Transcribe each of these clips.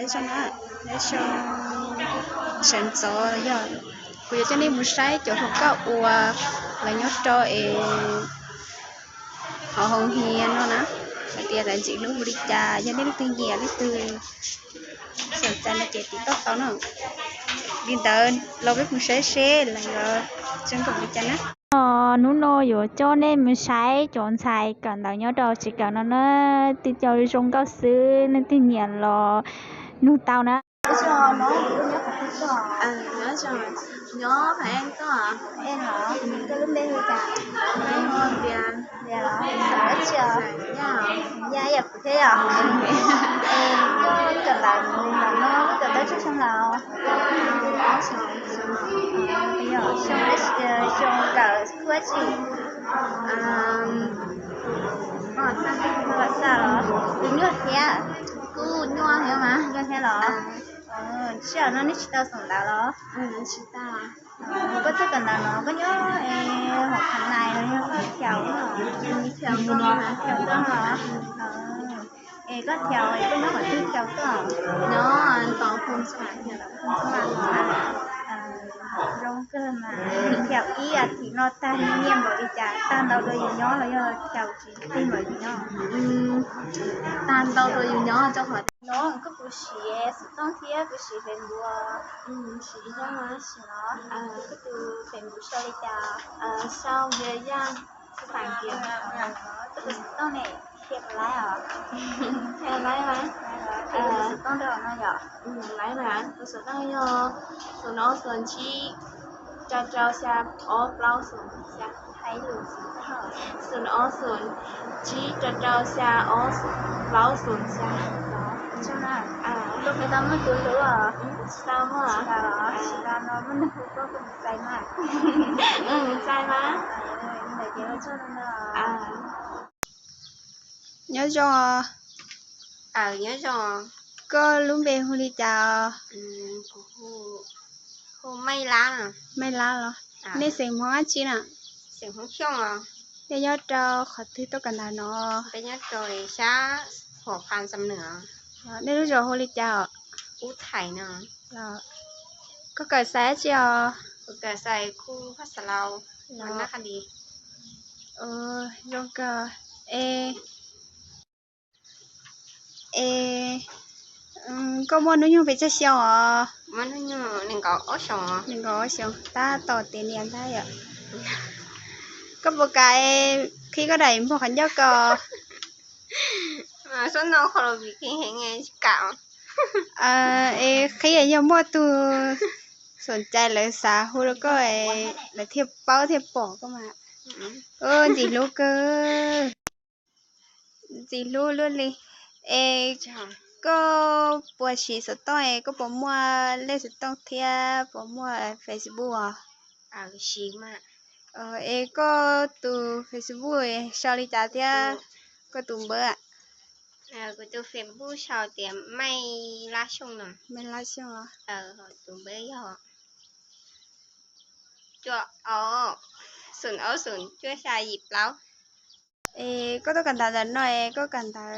Xyoo na, xyoo sawv ntxov yog kuv yuav coj nej mus saib cov hluas nkauj uas lawv nyob rau es hauv hoo hias no na, hais tias lawv ntxim hlub hu li cas, yog nej leej twg nyiam leej twg xom txais no ces tiv tauj tau na. Li ntawd los peb mus saib seb lawv yuav zoo nkaus li cas na. Hnub no yuav coj nej mus saib cov ntxhais kawm ntawv nyob rau tsev kawm no na, tej co zoo nkauj xwb, nej leej twg nyiam los nug tau na. Nyob, nyob, nyob, Yog kuv thiab yog. Es koj kawm ntawv no kawm tau tsawg xyoo lawm? Yog xyoo, xyoo kawm kuv tsis, kuv nyuaj thiab. Kuj nyuaj thiab mas, nyuaj thiab los? Sij hawm no nej tsis tau xeem ntawv los? Koj txawj kawm ntawv no koj nyob hauv Kham Nais los yog koj khiaus? Khiaus koj los? Es koj khiaus es koj nyob qhov twg khiaus koj? Nyob tom Phu Ntxhuam. Zoo kawg mas. Khiaus ib as thiv no tag nyiaj npaum li cas, tag ntau rau yus nyob los yog khiaus tsis tag npaum yus nyob? Tag ntau rau yus nyob rau qhov no koj puas siv xov tooj thiab puas siv Facebook? Siv, siv los? Koj tus Facebook sau li cas? Sau Yaj Xab Phas Kias. Koj tus xov tooj ne, qhia puas laib os? Qhia laib mas. Qhia tus xov tooj rau no yom. Laib mas, tus xov tooj yog xoom ob xoom tsib rau rau xya ob plaub xoom xya. Hais lus, xoom ob xoom tsib rau rau xya ob plaub xoom xya. Koj puas tau muaj tus hlub os? Tsis tau muaj. Tsis tau los, tsis tau no muaj neeg hu koj koj mus txais mas. Mus txais mas. Ntawm ces ua tsaug ntau. Nyob zoo. Nyob zoo. Koj lub npe hu li cas os? Kuv hu, hu Maiv Lab. Maiv Lab los? Nej xeem Hmoob dab tsi na? Xeem Hmoob Xyooj os. Nej nyob rau qhov twg tuaj kawm ntawv no? Peb nyob rau sab Huam Phas Xam Nws. Nej lub zos hu li cas os? Ub Thaiv no. Koj kawm xais dab tsi os? Kuv kawm xais khu Phaj Xa Laus, Naj Qha Lis. Zoo kawg. Es, es koj muaj hnub nyoog pes tsawg xyoo os? Muaj hnub nyoog nees nkaum ob xyoos. Nees nkaum ob xyoos, tab tom tiav niam ntag yom. Koj puas kam qhib koj daim npog qhov ncauj ko? Sab no qhov los vim kheev heev tsis kam. Es qhib yog muaj tus xoom cai lawv xav hu rau koj, lawv thiaj paub thiaj pom koj mas. Ntxim hlub kawg. Ntxim hlub luaj li. Es koj puas siv xov tooj es koj puas muaj lej xov tooj thiab puas muaj Facebook os? Siv mas. Es koj tus Facebook sau li cas thiab koj tus npawb? Kuv tus Facebook sau tias Maiv Lab Xyooj no. Maiv Lab Xyooj los? Tus npawb yog cuaj ob, xoom ob xoom cuaj xya yim plaub. Es koj tuaj kawm ntawv ntawm no es koj kawm ntawv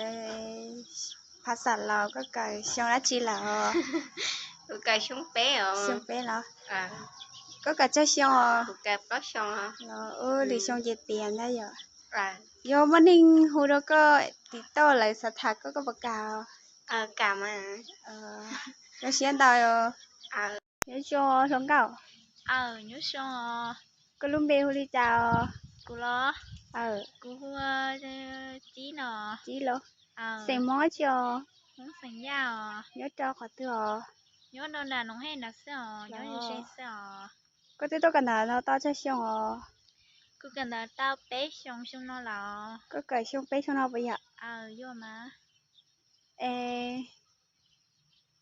Phas Xa Laus koj kawm xyoo dab tsi lawm? Kuv kawm xyoo peb os. Xyoo peb los? Koj kawm tsawg xyoo os? Kuv kawm plaub xyoo. Los ua lwm xyoo ces tiav ntag yom. Yog muaj neeg hu rau koj tiv tauj lawv xav tham koj, koj puas kam? Kam mas. Zoo siab ntau. Nyob zoo hluas nkauj. Nyob zoo. Koj lub npe hu li cas os? Kuv los? Kuv hu Tsib no. Tsib los? Xeem Hmoob dab tsi os? Hmoob xeem Yaj os. Nyob rau qhov twg os? Nyob rau nram Noov Hej nram xwb os, nyob ze ze xwb os. Koj twb tuaj kawm ntawv no tau tsawg xyoo os? Kuv kawm ntawv tau peb xyoo xyoo no los. Koj kawm xyoo peb xyoo no puas yog? Yog mas. Es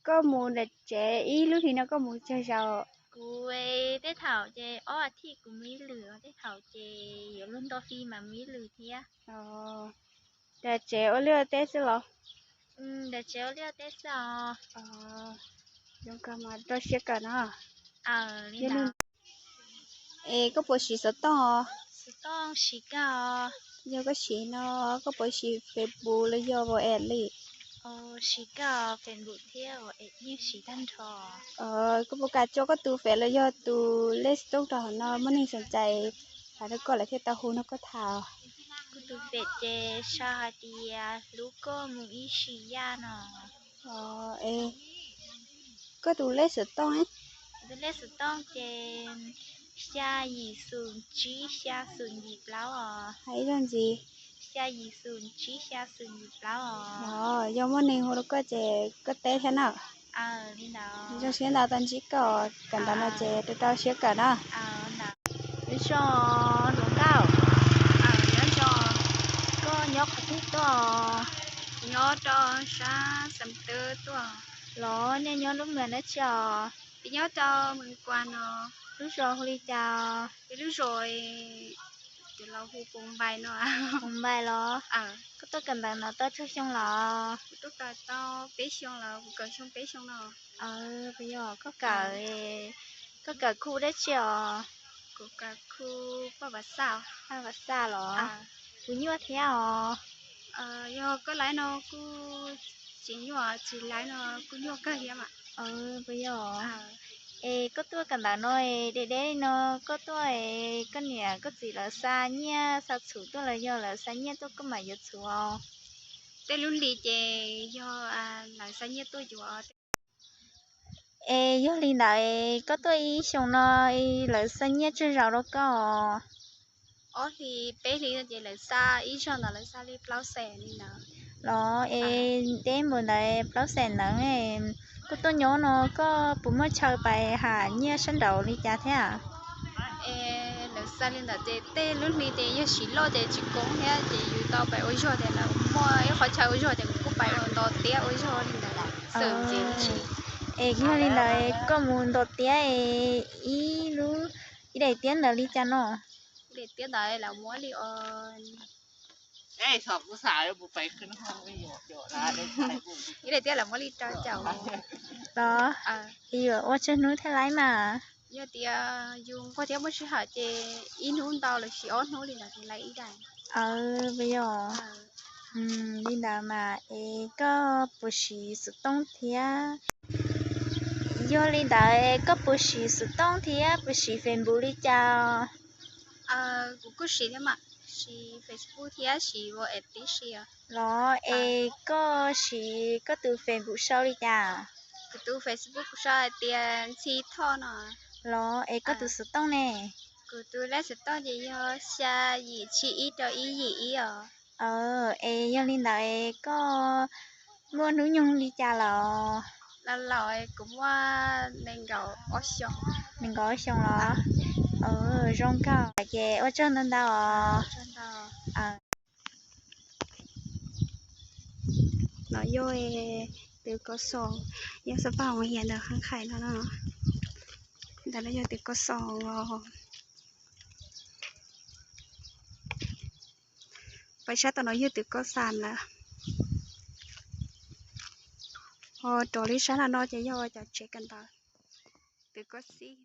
koj mus nram tsev ib lub hlis no koj mus tsawg zaus? Kuv tej thaum ces ob as thiv kuv mus ib lwm, tej thaum ces yuav luag nto hli mas mus ib lwm thiab. Nram tsev ua liaj ua teb xwb los? Nram tsev ua liaj ua teb xwb os. Zoo kawg mas rau siab kawm no. Es koj puas siv xov tooj os? Yog koj siv no, koj puas siv Facebook los yog WhatsApp li? Siv koj Facebook thiab es yeej siv tag nrho. Koj puas kam tso koj tus Face los yog tus lej xov tooj rau hauv no, muaj neeg xom cais hais rau koj lawm thiaj tau hu nrog koj tham. Kuv tus Face ces sau hais tias hlub koj mus ib sim yaj no. Koj tus lej xov tooj? Tus lej xov tooj ces xya yim xum tsib xya xum yim plaub os. Hais ib zaug ntxiv. Xya yim xum tsib xya xum yim plaub os. Yog muaj neeg hu rau koj ces koj teb thiab na. Zoo siab ntau tau ntsib koj, kawm ntawv no ces rau rau siab kawm na. Lub zos Hluas Nkauj. Koj nyob qhov twg tuaj? Nyob rau sab Xam Tw tuaj. Los nej nyob lub mws dab tsi os? Peb nyob rau Mws Kuas no. Lub zos hu li cas? Peb lub zos, cov laus hu Pus Npais no. Pus Npais los? Koj tuaj kawm ntawv no tau tsawg xyoo los? Kuv tuaj kawm tau peb xyoo lawm, kuv kawm xyoo peb xyoo no. Puas yog koj kawm, koj kawm khu dab tsi os? Kuv kawm khu Paj Vaj Xaj. Paj Vaj Xaj los? Puas nyuaj thiab os? Yog koj laiv no kuj tsis nyuaj, tsis laiv no kuj nyuaj kawg thiab mas. Puas yog? Es koj tuaj kawm ntawv no es deb deb no koj tuaj es koj niam koj txiv lawv xa nyiaj xa txhuv tuaj los yog lawv xa nyiaj tuaj koj mam yuav txhuv os? Tej lub hli ces yog lawv xa nyiaj tuaj yuav. Es yog li ntawd es koj tuaj ib xyoos no lawv xa nyiaj tsawg zaus rau koj? Ob hli peb hli ces lawv xa ib zaug ntawd lawv xa li plaub xees li ntawd. Los es deb npaum ntawd plaub xees ntawd, koj tuaj nyob no koj puas muaj chaw pais ham nyiaj sab nraud li cas thiab? Es lawv xa li ntawd ces tej lub hli ces yog siv loj ces tsis koob thiab ces yus tau pais ua zog ces lawv muaj ib qhov chaw ua zog ces kuv kuj pais nto tiab ua zog li ntawd xwb ces. Es yog li ntawd koj mus nto tiab es ib lub, ib daim tiab ntawd li cas no? Daim tiab ntawd lawv muab li, ib daim tiab lawv muab li rau caum. Los, yuav ua tsawg hnub thiaj laiv mas? Yog tias yus nquag thiab muaj sij hawm ces ib hnub ntau los sis ob hnub li ntawd thiaj laiv ib daim. Puas yog? Li ntawd mas es koj puas siv xov tooj thiab? Yog li ntawd koj puas siv xov tooj thiab puas siv Facebook li cas? Kuv kuj siv thiab mas, siv Facebook thiab siv WhatsApp tib si. Los es koj siv koj tus Facebook sau li cas? Kuv tus Facebook kuv sau hais tias Ntxhi Thoj no. Los es koj tus xov tooj ne? Kuv tus lej xov tooj ces yog xya yim tsib ib rau ib yim ib os. Es yog li ntawd es koj muaj hnub nyoog li cas lawm? Laus laus, kuv muaj nees nkaum ob xyoos. Nees nkaum ob xyoos los? Zoo nkauj ces ua tsaug ntau ntau os. No yog tus koj xoo, yog xab paj hoov hias ntawd qhab qhais no. Ntawm no yog tus koj xoo os. Pais sab tom no yog tus koj xam lawm. Ho rov li sab no no ces yog cov tsev kawm ntawv, tus koj xib.